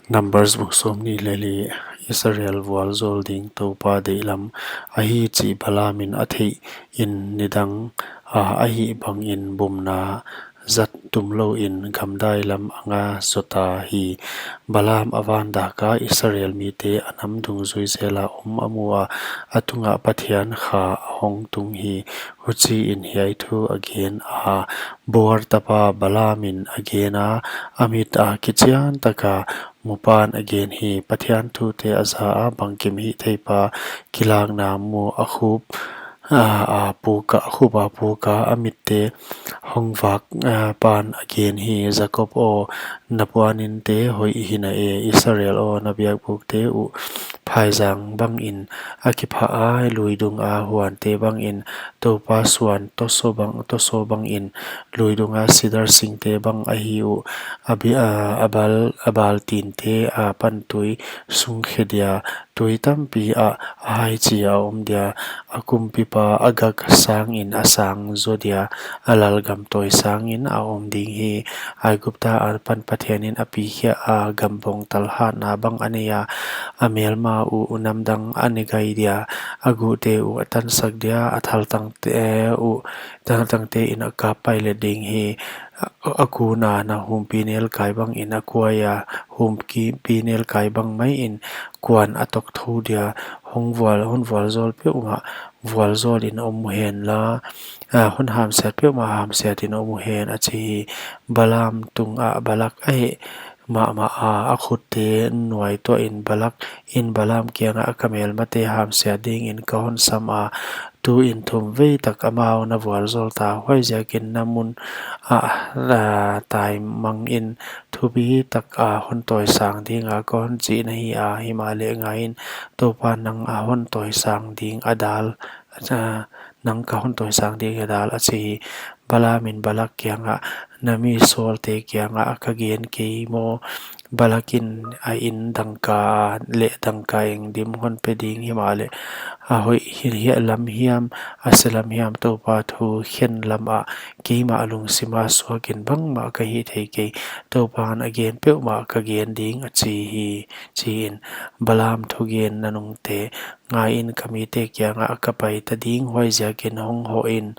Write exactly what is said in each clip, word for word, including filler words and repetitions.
Numbers bung sawmnih leh li. Israel vualzawl ding Toupa deihlam ahi chih Balaam in a theih in, nidang a ahih bangin bumna zat tumlouin gamdai lam anga zota hi. Balaam a van daka Israel mite a nam dungzui zela om a mu a, a tungah Pathian kha a hong tung hi. Huchiin hiai thu a gen a, Beor tapa Balaam in a gen a, a mit a kichian taka mupan a gen hi. Pathian thute a za a, bangkim hihtheipa kilakna mu a khup a, a puk a, a khup a puk a, a mitte hong vak a, pan a gen hi. Jakob aw, na puaninte hoih hi na e, Israel aw, na biakbukte uh phaizang bangin a kipha a, luidung a huante bangin, Toupa suan tosaw bang, tosaw bangin, luidung a sidar singte bang ahi uh, a bi-, a, a bal, a bal tinte apan tui sung khe dia, tui tampi ah a haichi a om dia, a kumpipa Agag sangin a sang zaw dia, a lalgam tawi sangin a om ding hi. Aigupta apan Pathianin a pikhia a, gambawng talhatna bang a nei a, a melma uh namdang a ne gai dia, a guhte uh a tansak dia, a thaltangte uh, thaltangte in a kap pailet ding hi. A, a kuna na humpi nelkai bangin a kuai a, humpi nelkai bang maiin kuan a tok thou dia, hon vual, hon vualzawl peuhmah vualzawlin om uhen la, a, hon hamsiat peuhmah hamsiatin om uhen, a chi hi. Balaam tungah Balak a heh mahmah a, a khutte nuaituahin Balak in Balaam kiangah, ka melmate hamsiat dingin ka hon sam a, tuin thumvei tak amau na vualzawl ta, huaiziakin na mun ah, a, taimangin thupi taka hon tawisang dinga ka hon chih na hi a, himahleh ngaiin, Toupa nang a hon tawisang ding a dal, a, nang ka hon tawisang ding a dal, a chi hi. Balaam in Balak kiangah, na mi sawlte kiangah ka gen kei maw? Balak in a in dangka leh dangka eng dim hon pe ding, himahleh a hoih hi, hi lam hiam, a se lam hiam, Toupa thu khen lamah keimah lungsima suakin bangmah ka hih thei kei. Toupan a gen peuhmah ka gen ding, a chi hi, chiin. Balaam thugen nanungte, ngaiin, ka mite kiangah ka pai ta ding, huaiziakin hong hoh in,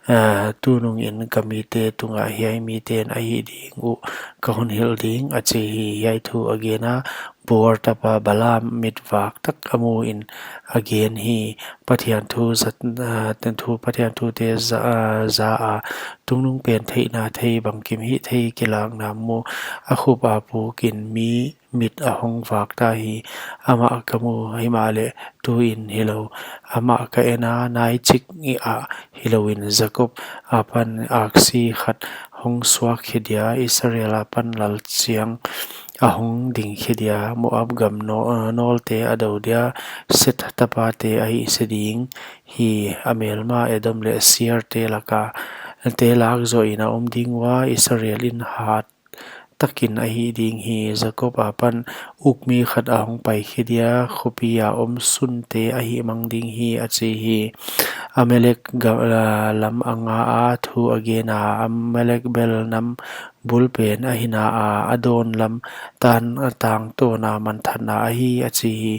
a, tunungin ka mite tungah hiai miten a hih ding uh ka hon hilh ding, a chi hi. Hiai thu a gen a, Beor tapa Balaam mitvak tak a muin a gen hi. Pathian thu zat, a, ten thu, Pathian thute za, a, za a, tungnungpen theihna thei, bangkim hihthei kilakna mu, a khup a pukin mi mit a hong vak ta hi. Amah ka mu, himahleh tuin hilou, amah ka en a, naichik ah hilouin Jakob apan aksi khat hong suak khe dia, Israel apan lalchiang a hong ding khe dia, Moab gam naw-, nawlte a dou dia, Seth tapate a hihse ding hi. A melma Edom leh Seir te laka, te lak zohin a om ding ua, Israel in hat takin a hih ding hi. Jakob apan ukmi khat a hong pai khe dia, khopi a om sunte a hihmang ding hi, a chi hi. Amalek ga-, a, lam anga a thu a gen a, Amalek bel nam bulpen ahi na a, a dawn lam tan, a tangtawn a manthatna ahi, a chi hi.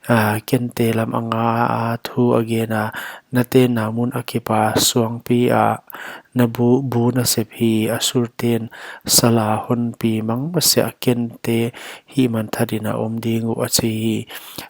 A, Kente lam anga a thu a gen a, na tenna mun Akipa suangpi ah na bu, bu na sep hi. Asur ten sal a honpi mang masiah Kente hih manthatin a om ding uh, a chi hi.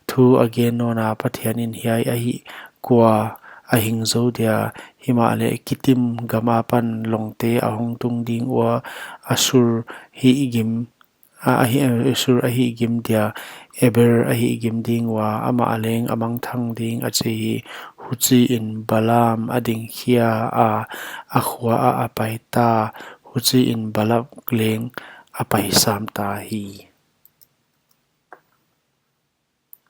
Thu a gen nawn a, Pathianin hiai a hih kua a hing zou dia, himahleh Kitim gam apan longte a hong tung ding ua, Asur hihgim, a, a hi, Asur a hihgim dia, Eber a hihgim ding ua, amah leng a mangthang ding, a chi hi. Huchiin Balaam a dingkhia a, a khua ah a pai ta, huchiin Balak leng a pai sam ta hi.